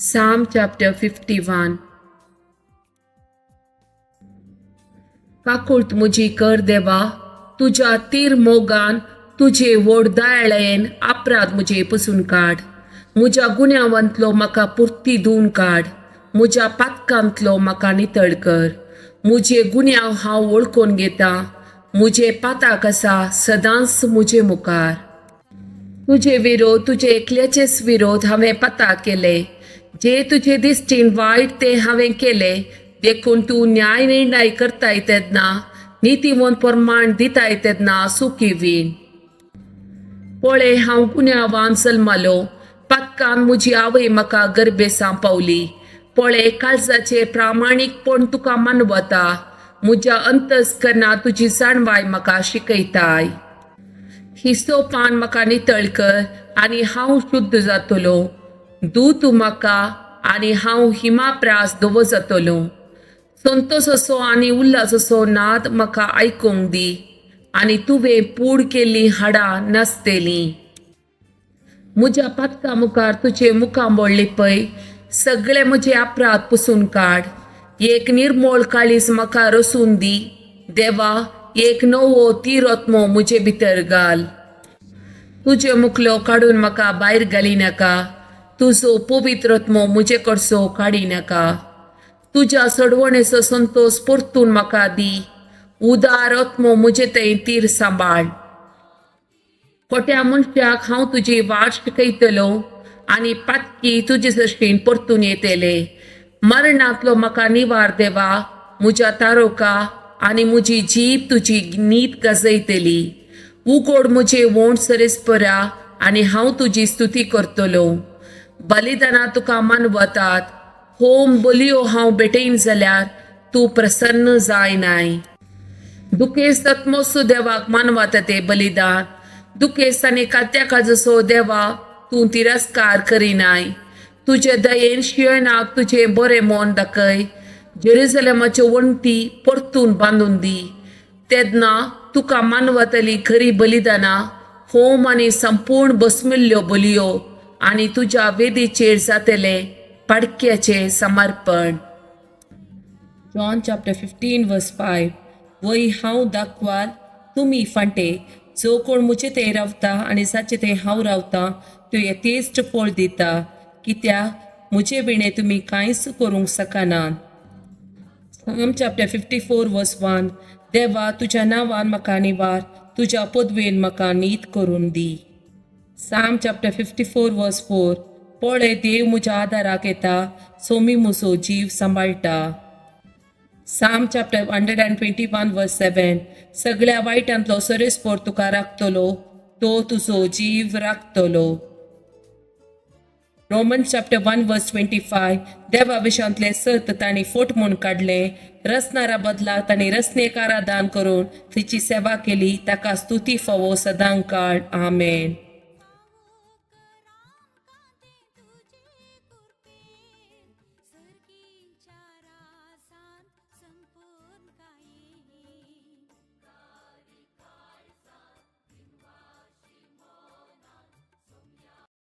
Psalm chapter 51. काकूळत म्हजी कर देवा, तुज्या तीर मोगान, तुजे व्हड दयाळेन अपराध म्हजे पसून काड. म्हज्या गुन्यांवांतलो म्हाका पुर्ती धुवन काड, म्हज्या पातकांतलो म्हाका नितळ कर. म्हजे गुन्यांव हांव वळखून घेतां, म्हजे पाताक आसा सदांच म्हजे मुखार. तुजे विरोध, तुजे एकल्याचेच विरोध हांवें पता केले, जे तुजे दिश्टीन वायट तें हांवें केलें. देखून तूं न्याय निर्णय करताय तेन्ना, नितीवंत प्रमाण दिताय तेन्ना सुखी वीण. पळय, हांव गुन्यांवान जल्मालो, पातकान म्हजी आवय म्हाका गर्भेसां पावली. पळय, काळजाचें प्रामाणीकपण तुका मानवता, म्हज्या अंतस्करणांत तुजी जाणवाय म्हाका शिकयताय. हिसोपान म्हाका नितळ कर आनी हांव शुद्ध जातलो, धू तूं म्हाका आनी हांव हिमाप्रास धवो जातलो. संतोस असो आनी उल्हास असो नाद म्हाका आयकूंक दी, आनी तुवें पूड केल्लीं हाडां नाचतलीं. म्हज्या पातका मुखार तुजें मुखामळ लिपय, सगळे म्हजे अपराध पुसून काड. एक निर्मळ काळीज म्हाका रसून दी देवा, एक नवो तिरत्मो म्हजे भितर घाल. तुजे मुखलो काडून म्हाका भायर घालिनाका, तुजो पवित्रत्मो म्हजे कडसो काडिनाका. तुज्या सोडवणेचो संतोश परतून म्हाका दी, उदार आत्मो म्हजे थंय तीर सांबाळ. खोट्या मनशाक हांव तुजी वाट शिकयतलो आनी पातकी तुजे सश्टीन परतून येतले. मरणांतलो म्हाका निवार देवा, म्हज्या तारोका, आनी म्हजी जीब तुजी नीत गाजयतली. उगोड म्हजे वोंट सरेस्परा आनी हांव तुजी स्तुती करतलो. बलिदानां तुका मानवतात, होम बलयो हांव भेटयन जाल्यार तूं प्रसन्न जायनाय. दुखेस्त आत्मोसो देवाक मानवता ते बलिदान, दुखेस्त आनी कात्या काजसो देवा तूं तिरस्कार करिनाय. तुजे दयेन शियणाक तुजें बरें मन दाखय, जेरुजलेमाच्यो वण्टी परतून बांदून दी. तेन्ना तुका मानवतली खरी बलिदानां, होम आनी संपूर्ण बसमिल्ल्यो बलयो आनी तुज्या वेदीचेर जातलें पाडक्याचें समर्पण. John chapter 15 verse 5. वय हांव दाखवाल, तुमी फांटे. जो कोण म्हजे थंय रावता आनी जाचे थंय हांव रावतां त्यो यथेश्ट फळ दिता, कित्याक म्हजे विणे तुमी कांयच करूंक शकनात. Psalm chapter 54 verse 1. देवा, तुज्या नांवान म्हाका निवार, तुज्या पदवेन म्हाका नीत करून दी. Psalm chapter 54 verse 4. पळय, देव म्हज्या आदाराक येता, सोमी म्हजो जीव सांबाळटा. Psalm chapter 121 verse 7. सगळ्या वायटांतलो सरेस्पोर तुका राखतलो, तो तुजो जीव राखतलो. Roman chapter 1 verse 25. देवा विशांतलें सत तांणी फोट म्हूण काडलें, रसणारा बदला तांणी रसणेकारा दान करून तिची सेवा केली. ताका स्तुती फावो सदां काळ. आमेन.